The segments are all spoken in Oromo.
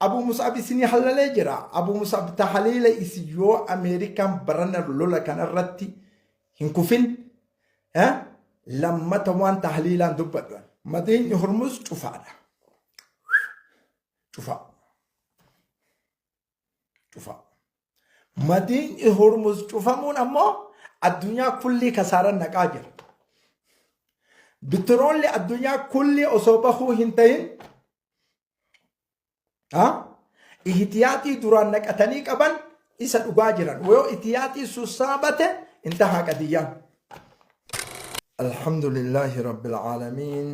Abu Mus'ab isinii hallalee jira. Abu Mus'ab tahaliila isin yoo Ameerikaan barana lola kanarratti hin kufin lammata waan tahaliilaan dubbadhu. Madiinni Hormuz cufaadha. Cufaa. Cufaa. Madiinni Hormuz cufamuun ammoo addunyaa kullii kasaaran naqaa jira. Bitiroolli addunyaa kullii osoo bahuu hin ta'in ihtiyaaxii duraan naqatanii qaban isa dhugaa jiran. Yoo ihtiyaaxii sassaabate intahaa qadiyyaan. Alhamdulillahi Rabbil Aalamiin.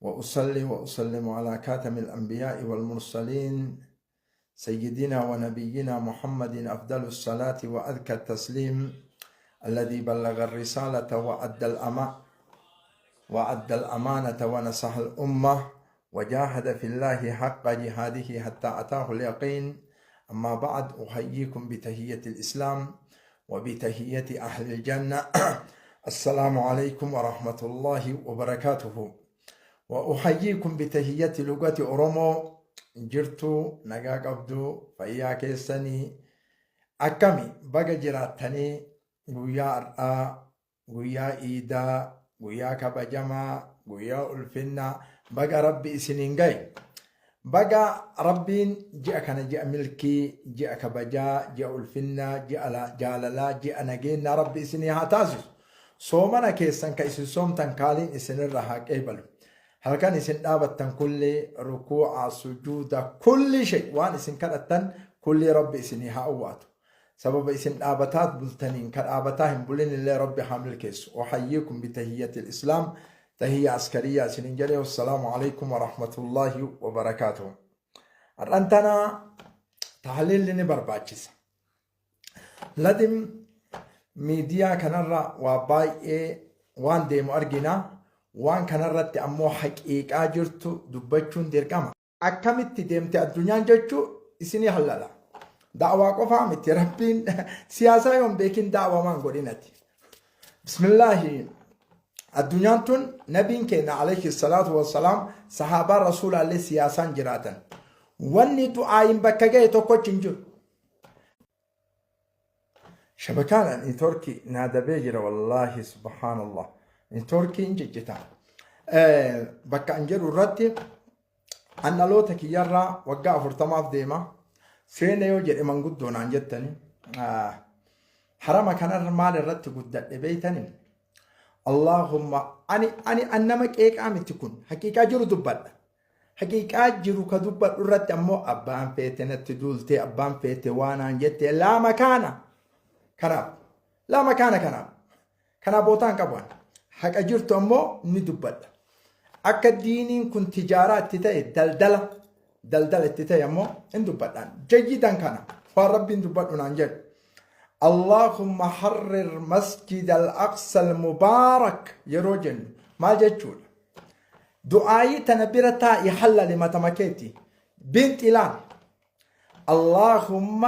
وأصلي وأسلم على خاتم الأنبياء والمرسلين سيدنا ونبينا محمد أفضل الصلاة وأذكى التسليم الذي بلغ الرسالة وأدى الأمانة ونصح الأمة وجاهد في الله حق جهاده حتى أتاه اليقين. أما بعد، أحييكم بتحية الإسلام وبتحية أهل الجنة. السلام عليكم ورحمة الله وبركاته. وأحييكم بتحية لغة أورومو. Jirtu, nagaa qabdu, fayyaa keessanii akkami? Baga jiraattanii. Guyyaa har'aa, guyyaa iidaa, guyyaa kabajamaa, guyyaa ulfinnaa, baga Rabbi isiniin gahe. Baga Rabbiin ji'a kana, ji'a milkii, ji'a kabajaa, ji'a ulfinnaa, ji'a jaalalaa, ji'a nageenyaa Rabbi isinii haa taasisu. Soomana keessan ka isin soomtan kaaliin isinirra haa qeebalu. Halkan isin dhaabattan kulli rukuu'a, sujuuda, kulli shay waan isin kadhattan kulli Rabbi isinii haa awwaatu. Sababa isin dhaabataa bultaniin ka dhaabataa hin bulin illee Rabbi haa milkeessu. أحييكم بتحية الإسلام، تحية عسكرية isinin jedhe. والسلام عليكم ورحمة الله وبركاته. Har'aan tana tahliilli ni barbaachisa. Ladim miidiyaa kanarra waa baay'ee waan deemu argina. Waan kanarratti ammoo haqiiqaa jirtu dubbachuun dirqama. Akkamitti deemte addunyaan jechuu isinii hallala. Da'waa qofaa miti, Rabbiin siyaasaa yoon beekin da'waa maan godhinati. Bismillaahi. Addunyaan tun, nabiin keenya عليه الصلاة والسلام, sahaabaa rasuulaallee siyaasaan jiraatan. Wanni du'aayin bakka ga'e tokkochi hin jiru. Shabakaan networkii naa dabee jira, wallaahi, subhaanallah. Networkiin ciccita. Bakka an jedhu irratti an dhaloota kiyyarraa waggaa 40f deema. Seena yoo jedhe manguddoo naan jettani. Harama kanarra maal irratti guddadhe beeytani? Allahumma, ani an nama qeeqaa miti, kun haqiiqaa jiru dubbadha. Haqiiqaa jiru ka dubbadhu irratti ammoo abbaan feete natti duulte, abbaan feete waanaan jette, laa makaana. Kanaaf laa makaana, kanaaf bootaan qabu. Haqa jirtu ammoo ni dubbadha. Akka diiniin kun tijaaraa itti ta'e, daldala itti ta'e ammoo hin dubbadhaan. Jayyidan kana waan Rabbiin dubbadhu naan jedhu. اللهم حرر مسجد الأقصى المبارك yeroo jennu maal jechuudha? Du'aayii tana bira taa'i, hallali matama keeti. Binxilaan. اللهم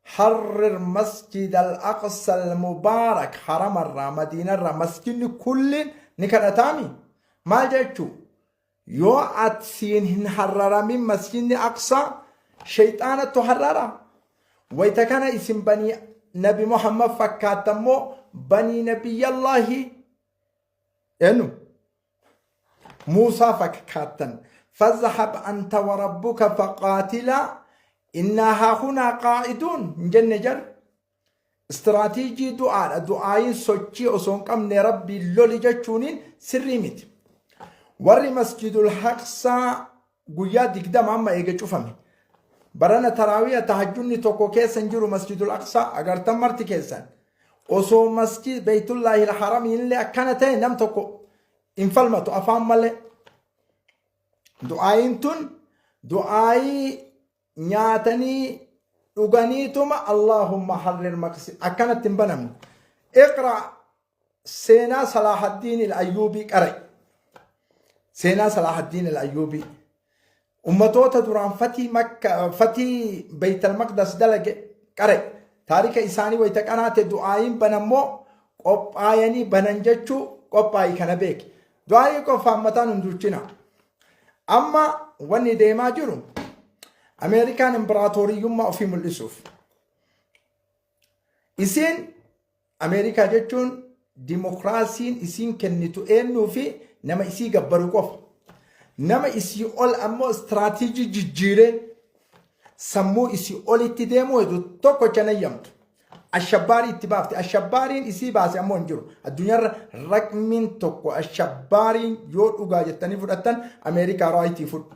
حرر مسجد الأقصى المبارك, haramarraa, madiinarraa masjidni kulliin ni kadhataami. Maal jechuu? Yoo atsiin hin harraramin masjidni Aqsaa, shayxaanattu harrara. Wayta kana isin banii Nabi Muhammad fakkaattammoo banii Nabiyyallaahi eenyu Muusaa fakkaattan. فاذهب أنت وربك فقاتلا إنا هاهنا قاعدون hin jenne jar. Istiraatiijii du'aadha. Du'aayin sochii osoo hin qabne Rabbii loli jechuuniin sirrii miti. Warri Masjidul Aqsaa guyyaa 20 amma eega cufame. Barana taraawiya tahajjunni tokko keessa hin jiru Masjidul Aqsaa, agartan marti keessan. Osoo masjid Beeytullaahi Haramiin illee akkana ta'e nam tokko hin falmatu afaan malee. Du'aayin tun du'aayii nyaatanii dhuganiituma اللهم حرر maqsi akkanatti hin banamne. اقرأ seenaa Salahaddiin al-Ayyuubii qara'i. Seenaa Salahaddiin al-Ayyuubii. Ummatoota duraan fatii Makka, fatii Beeytal Maqdas dalage qara'i. Taarika isaanii wayita qaraate du'aayiin banammoo qophaayanii banan jechuu qophaayi kana beeki. Du'aayii qofaan mataan hin duuchina. Amma wanni deemaa jiru Ameerikaan imbiraatooriyyummaa ofii mul'isuuf. Isiin Ameerikaa jechuun dimokiraasiin isiin kennitu eenyuu fi nama isii gabbaru qofa. Nama isii ol ammoo istiraatiijii jijjiiree sammuu isii olitti deemuu hedu tokkocha nayyamtu. Ashabbaarii itti baafte. Ashabbaariin isii baase ammoo hin jiru. Addunyaarra raqmiin tokko ashabbaariin yoo dhugaa jettanii fudhattan Ameerikaa raayitii fudhu.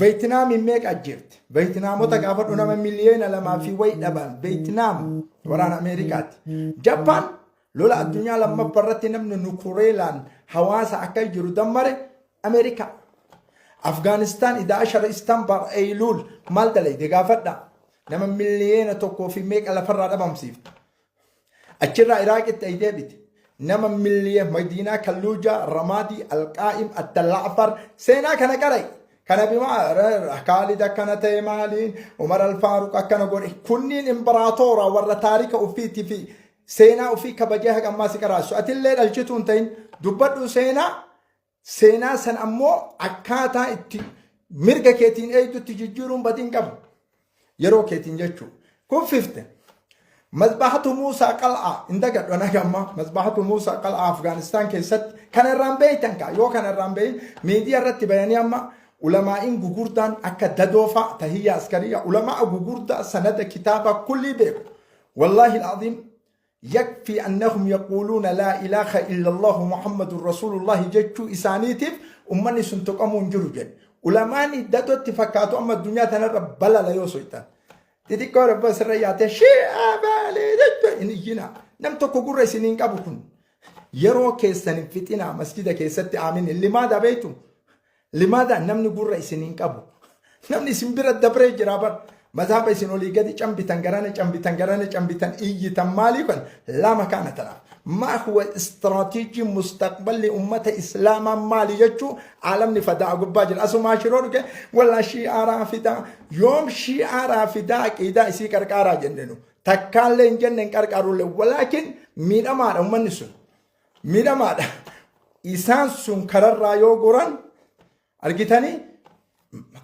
Veetinaamiin meeqa ajjeefte? Veetinaamota gaafadhu nama 2 miliyoona fi wayi dhaban. Veetinaam waraana Ameerikaati. Jappaan lola addunyaa lammaffaa irratti namni nukureelaan hawaasa akka jiru dammare Ameerikaa. Afgaanistaan idaa ashara Istanbar Eyluul maal dalayde gaafadha. Nama 1 miliyoona fi meeqa lafarraa dhabamsiifte. Achirraa Iraaqitti ay deebite. Nama miliyoona Madiinaa Kalluujaa, Ramaadii, Alqaa'im, Attalaafar seenaa kana qarai. Kana bimaa Kaalid akkana ta'e maaliin Umar Alfaaruq akkana godhe. Kunniin imbiraatoora warra taarika ofiitii fi seenaa ofii kabajee haqa ammaa si qaraasu. Atillee dhalchituu hin ta'in dubbadhu seenaa. Seenaa san ammoo akkaataa itti mirga keetiin eegdutti jijjiiruun badii hin qabu. Yeroo keetiin jechuudha. Kuffifte. Mazbahatu Muusaa Qal'aa hin dagadhu ana gamma. Mazbahatu Muusaa Qal'aa Afgaanistaan keessatti kana irraan beeytan kaa yoo kana irraan beeyin miidiyaa irratti bayanii amma ulamaa'iin gugurdaan akka dadoofaa tahiyya askariya ulamaa gugurdaa sanada kitaaba kullii beeku. Wallaahi al'aziim yakfi annahum yaquuluuna laa ilaaha illallahu Muhammadun rasuulullahi jechuu isaaniitiif ummanni sun tuqamuu hin jiru jedhe. Ulamaan dadotti fakkaatu amma addunyaa tanarra balala yoo soytan. Xixiqqoo rabba sirra yaatee shi'aa baalee jechuun hin iyyina. Nam tokko gurra isin hin qabu kun. Yeroo keessan hin fixinaa masjida keessatti aamin. Limaada beektu? Limaada namni gurra isin hin qabu. Namni isin bira dabree jira bar. Mazhaba isin olii gadi cambitan garana cambitan garana cambitan iyyitan maalii kan lama kaana tanaaf. Maa huwa istiraatiijii mustaqballi ummata islaamaa maali jechuu aalamni fadaa gubbaa jira. Asumaa shiroo dhuge wallaa shi'aa raafidaa yoom shi'aa raafidaa aqiidaa isii qarqaaraa jennenu. Takkaallee hin jenne hin qarqaarullee walaakin miidhamaadha ummanni sun. Miidhamaadha. Isaan sun kararraa yoo goran argitanii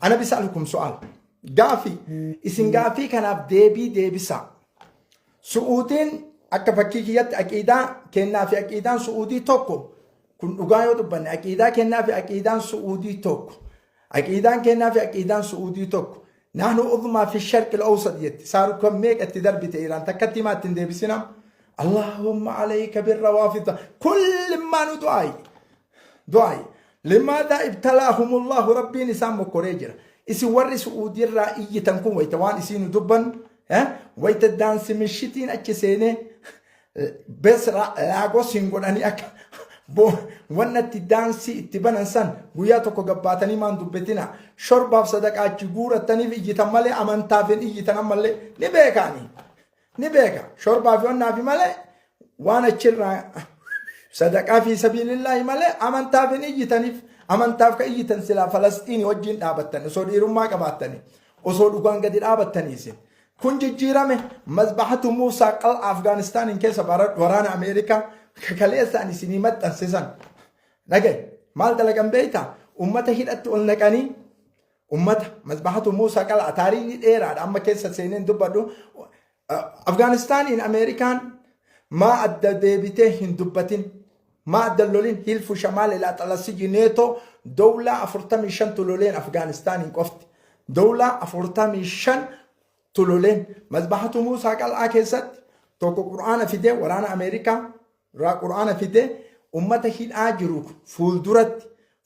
ana bisaalukum su'aal. Gaafii isin gaafii kanaaf deebii deebisaa. Su'uudiin akka fakkii kiyyatti aqiidaa kennaa fi aqiidaan su'uudii tokko kun dhugaa yoo dubbanne aqiidaa kennaa fi aqiidaan su'uudii tokko. Aqiidaan kennaa fi aqiidaan su'uudii tokko. Nahnu uzmaa fi sharqil awsat jetti. Saarukan meeqa itti darbite Iraan takkatti himaa ittiin deebisinam. Allahumma alayka birrawaafida. Kulli maanu du'aayi. Du'aayi. Limaadhaa ibtalaahumullahu rabbiin isaan mokkoree jira. Isin warri su'uudiirraa iyyitan kun wayita waan isiinu dubban wayita daansi mishitiin achi seenee besra laagos hin godhanii akka wannatti daansii itti banan san guyyaa tokko gabbaatanii maan dubbatina shorbaaf sadaqaa achi guurattaniif iyyitan malee amantaaf hin iyyitan ammallee ni beekaani ni beeka shorbaaf wannaafi malee waan achirraa sadaqaa fi sabiilillaahi malee amantaaf hin iyyitaniif amantaaf ka iyyitan silaa Falasxiinii wajjin dhaabattan osoo dhiirummaa qabaattanii osoo dhugaan gadi dhaabattanii isin kun jijjiirame. Mazbahatu Muusaa Qal'a Afgaanistaaniin keessa waraana Ameerikaa kaleessaan isinii maxxansisan dhagaye maal dalagan beektaa? Ummata hidhatti ol naqanii ummata mazbahatu Muusaa Qal'a taariikni dheeraadha amma keessa seeneen dubbadhu. Afgaanistaaniin Ameerikaan maa adda deebitee hin dubbatin maa adda lolin hilfu shamaal ilaa xalasiyyi neetoo dowlaa 45 loleen Afgaanistaaniin qofti dowlaa 45 tuloleen mazbahatu Muusaa Qal'aa keessatti tokko qur'aana fidee waraana Ameerikaa irraa qur'aana fidee ummata hidhaa jiru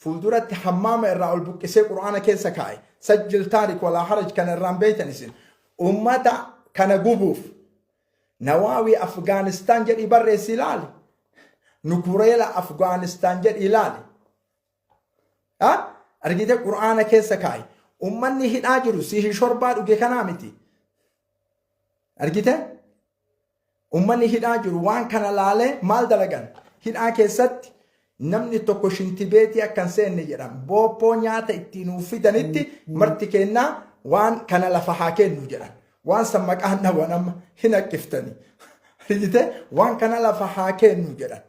fuulduratti hammaama irraa ol buqqisee qur'aana keessa kaa'e. Sajjil taarik walaa haraj kana irraan beeytan isin ummata kana gubuuf nawaawii Afgaanistaan jedhii barreessi ilaali. Nukureela Afgaanistaan jedhii ilaali. Argite qur'aana keessa kaa'e. Ummanni hidhaa jiru sihi shorbaa dhuge kanaa miti. Argite? Ummanni hidhaa jiru waan kana laalee maal dalagan? Hidhaa keessatti namni tokko shintibeetii akka hin seenne jedhan. Booppoo nyaata ittiin nuuf fidanitti marti kennaa waan kana lafa haa kennu jedhan. Waan san maqaan dhawan amma hin haqqiftani. Argite? Waan kana lafa haa kennu jedhan.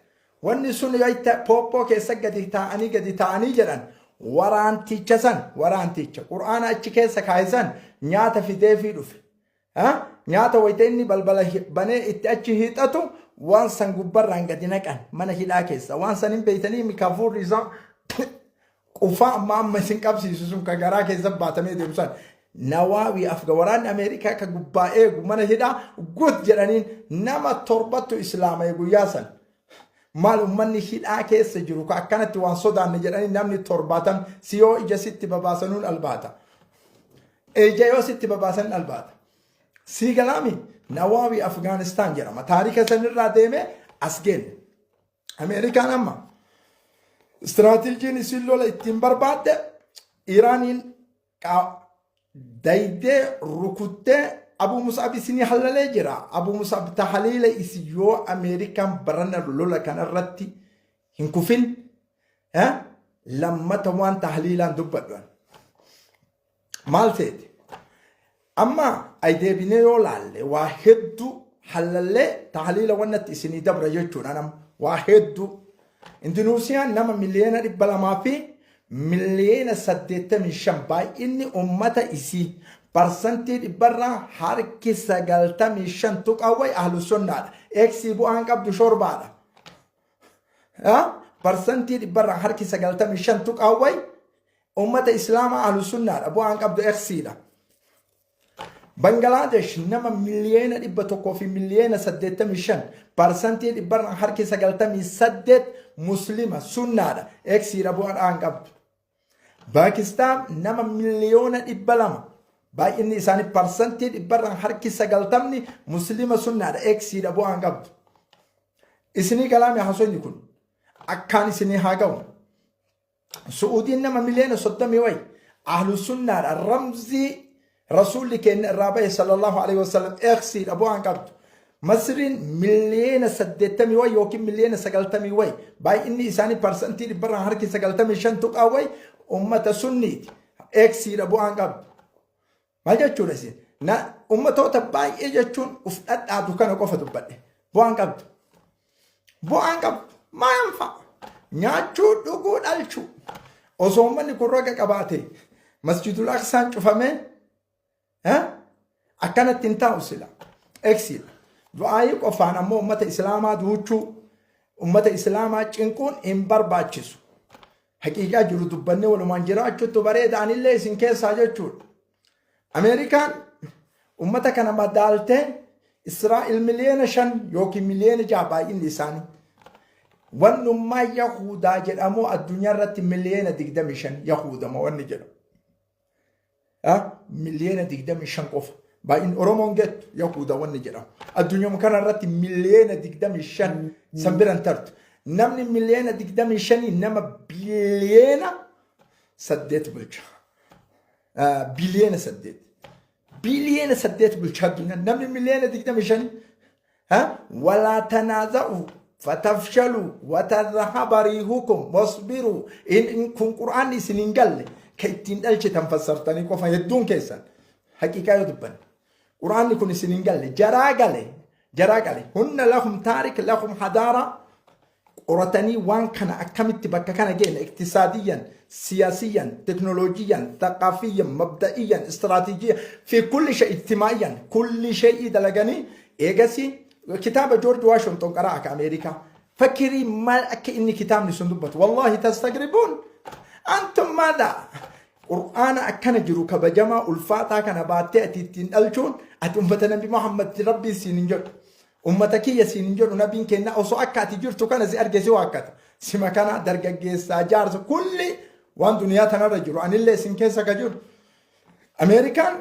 Wanni sun yoo pooppoo keessa gadi taa'anii gadi taa'anii jedhan. Waraanticha san, waraanticha Qur'aana achi keessa kaa'e san nyaata fideefii dhufe. Ha? Nyaata wayita inni balbala banee itti achi hiixatu waan san gubbarraan gadi naqan mana hidhaa keessa. Waan san hin beeytanii mikafuurri isaa qufaa amma amma isin qabsiisu sun ka garaa keessa baatamee deemu san. Nawaawii afga waraanni Ameerikaa ka gubbaa eegu mana hidhaa gut jedhaniin nama torbattu islaama'e guyyaa san. Maal ummanni hidhaa keessa jiru ka akkanatti waan sodaanne jedhanii namni 70 si yoo ija sitti babaasanuun albaata. Ija yoo sitti babaasan albaata. Sii galaami Nawaawii Afgaanistaan jedhama. Taarika sanirraa deemee as geenne. Ameerikaan amma istiraatiijiin isiin lola ittiin barbaadde Iraaniin daydee rukuttee Abu Mus'ab isinii hallalee jira. Abu Mus'ab tahaliila isin yoo Ameerikaan barana lola kanarratti hin kufin lammata waan tahaliilaan dubbadhu. Maal seete? Amma ay deebinee yoo laalle waa hedduu hallallee tahaliila wannatti isinii dabra jechuudha nama waa hedduu. Indunuusiyaan nama 285,000,000 baay'inni ummata isii parsantii dhibbarraa harki 95 tuqaa wayi ahlu sunnaadha. Eeksii bu'aan qabdu shorbaadha. Parsantii dhibbarraa harki 95 tuqaa wayi ummata islaamaa ahlu sunnaadha. Bu'aan qabdu eksiidha. Bangalaadesh nama 185,000,000 parsantii dhibbarraa harki 98 muslima sunnaadha. Eksiidha bu'aadhaan qabdu. Paakistaan nama 200,000,000 baay'inni isaanii parsantii dhibbarraa harki 90 muslima sunnaadha. Eksiidha bu'aan qabdu. Isinii galaame haasofni kun akkaan isinii haa ga'u. Su'uudiin nama 30,000,000 wayi ahlu sunnaadha ramzii rasuulli keenya irraa bahe sallallahu alaihi wasallam eksiidha bu'aan qabdu. Masriin 80,000,000 wayi yookiin 90,000,000 wayi baay'inni isaanii parsantii dhibbarraa harki 95 tuqaa wayi ummata sunniiti eksiidha bu'aan qabdu. Maal jechuudha isin? Na ummatoota baay'ee jechuun uf dhadhaatu kana qofa dubbadhe. Bu'aan qabdu. Bu'aan qabdu. Maal fa'a? Nyaachuu, dhuguu, dhalchuu. Osoo uummanni kun raga qabaate masjidul aqsaan cufamee akkanatti hin taa'u sila. Eksiidha. Du'aayii qofaan ammoo ummata islaamaa duuchuu, ummata islaamaa cinquun hin barbaachisu. Haqiiqaa jiru dubbannee walumaan jiraachuutu bareeda anillee isin keessaa jechuudha. Ameerikaan ummata kana madaaltee Israa'el 5 miliyoona yookiin 6 miliyoona baay'inni isaanii. Wannummaa Yahudaa jedhamu addunyaa irratti 25 miliyoona Yahudama wanni jedhamu. 25 miliyoona qofa. Baay'inni Oromoon gettu Yahuda wanni jedhamu. Addunyaa kana irratti 25 miliyoona san biran tartu. Namni 25 miliyoona nama 8 biliyoona bulcha. 8 biliyoona. 8 biliyoona bulcha addunyaa. Namni 25 miliyoona. Walaa tanaaza'u fatafshalu watadhahaba riihukum wasbiru. In kun qur'aanni isin hin galle ka ittiin dhalchitan fassartanii qofa hedduun keessan haqiiqaa yoo dubbanne qur'aanni kun isin hin galle jaraa gale jaraa gale hunna lahum taarik lahum hadaara qoratanii waan kana akkamitti bakka kana geenya iktisaadiyyan siyaasiyyan teknooloojiyan thaqaafiyyan mabda'iyyan istiraatiijiyyan fi kulli shay ijtimaa'iyyan kulli shay'ii dalaganii eegasii kitaaba George Washington qaraa akka Ameerikaa fakkirii maal akka inni kitaabni sun dubbatu wallahi tastagribuun antum maadha qur'aana akkana jiru kabajamaa ulfaataa kana baattee ati ittiin dhalchuun ati ummata nabi Muhammad rabbiin siin hin jedhu Ummata kiyya siin hin jedhu nabiin keenna osoo akka ati jirtu kana si arge si waakkata. Sima kana dargaggeessaa jaarsa kulli waan duniyaa tanarra jiru anillee isin keessa ka jiru. Ameerikaan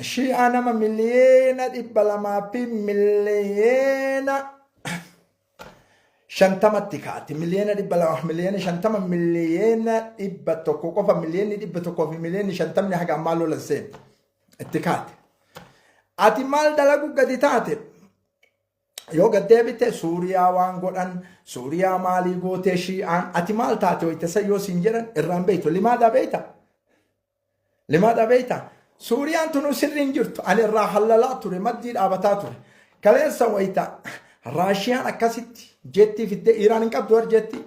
shi'aa nama 250,000,000 kaati. 250,000,000 100,000,000 qofa 150,000,000 haga ammaa lola seene itti kaate. Ati maal dalagu gadi taate? Yoo gad deebite Suuriyaa waan godhan, Suuriyaa maalii gootee shi'aan ati maal taate wayita san yoo siin jedhan irraan beektu. Limaadaa beekta? Limaadaa beekta? Suuriyaan tunuu sirrii hin jirtu. Ani irraa hallalaa ture, maddii dhaabataa ture. Kaleessa wayita Raashiyaan akkasitti jettii fiddee Iraan hin qabdu war jettii.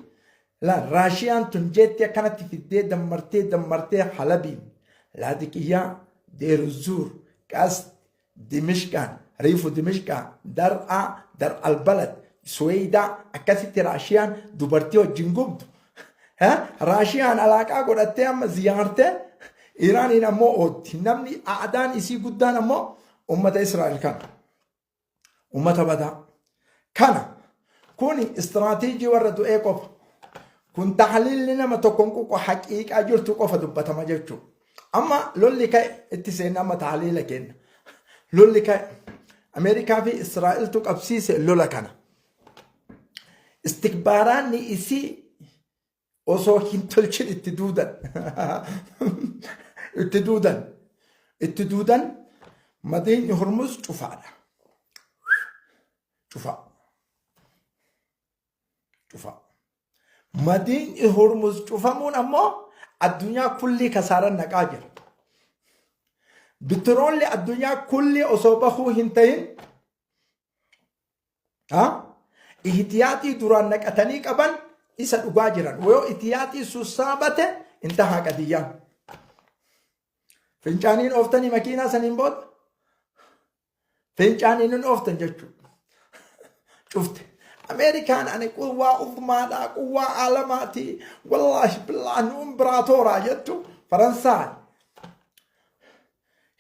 Laal Raashiyaan tun jeetti akkanatti fiddee dammartee dammartee Halabiin, Laadiqiyyaa, Deeruzuur, Qast, Dimishqaan, Riifu Dimishqaa, Dar'aa, Dar'al Balad, Suweeydaa akkasitti Raashiyaan dubartii wajjin gubdu. Raashiyaan alaaqaa godhattee amma ziyaartee Iraaniin ammoo ooddi. Namni aadaan isii guddaan ammoo ummata Israa'el kana. Ummata badaa. Kana kuni istiraatiijii warra du'ee qofa. Kun tahliilli nama tokkoon ququ haqiiqaa jirtu qofa dubbatama jechuudha. Amma lolli ka'e itti seenna amma tahliila kenna. Lolli ka'e Ameerikaa fi Israa'eltu qabsiise lola kana. Istikbaaraanni isii osoo hin tolchin itti duudan. Itti duudan. Itti duudan madiinni Hormuz cufaadha. Cufaa. Cufaa. Madiinni Hormuz cufamuun ammoo addunyaa kullii kasaaran naqaa jira. Bitiroolli addunyaa kullii osoo bahuu hin ta'in ihtiyaaxii duraan naqatanii qaban isa dhugaa jiran. Yoo ihtiyaaxii sassaabate intahaa qadiyyaan. Fincaaniin ooftanii makiinaa saniin booda fincaaniin hin ooftan jechuudha. Cufte. Ameerikaan ani quwwaa uzmaadha, quwwaa aalamaati, wallaahi billaahi nu imbiraatooraa jettu Faransaay.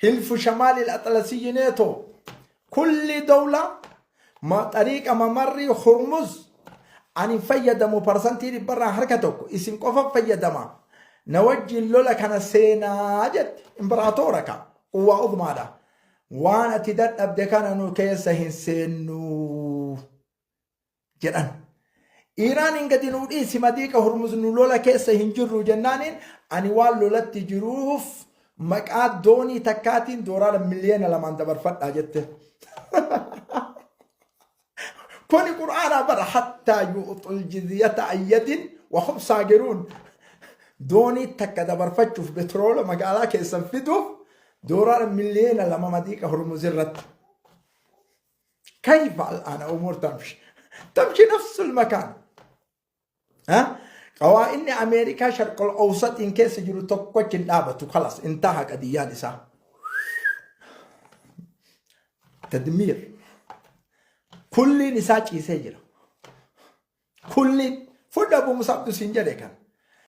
Hilfu shamaali axlasiyyi neetoo. Kulli dawla ma xariiqa mamarrii Hormuz ani fayyadamu parsantii dhibbarraa harka tokko isin qofa fayyadama. Na wajjin lola kana seenaa jette imbiraatoora ka quwwaa uzmaadha. Waan ati dadhabde kana nu keessa hin seennu jedhan. Iiraaniin gadi nuu dhiisi madiiqa Hormuz nu lola keessa hin jirru jennaaniin ani waan lolatti jiruuf maqaa doonii takkaatiin doolaara miliyoona 2n dabarfadhaa jette. Kuni Qur'aanaa bara hattaa yu'uxul jizyata ayyadin wa hum saagiruun. Doonii takka dabarfachuuf betroola magaalaa keessan fiduuf doolaara miliyoona 2 madiiqa Hormuz irratti. Kayfa al'aana umuur tamshi. Tamshi nafsul makaan. Qawaa'inni Ameerikaa sharqol awsaxiin keessa jiru tokkochi hin dhaabatu kalas intaha qadiyyaan isaa. Tadmiir. Kulliin isaa ciisee jira. Kulliin fudha Abu Musabdu siin jedhe kan.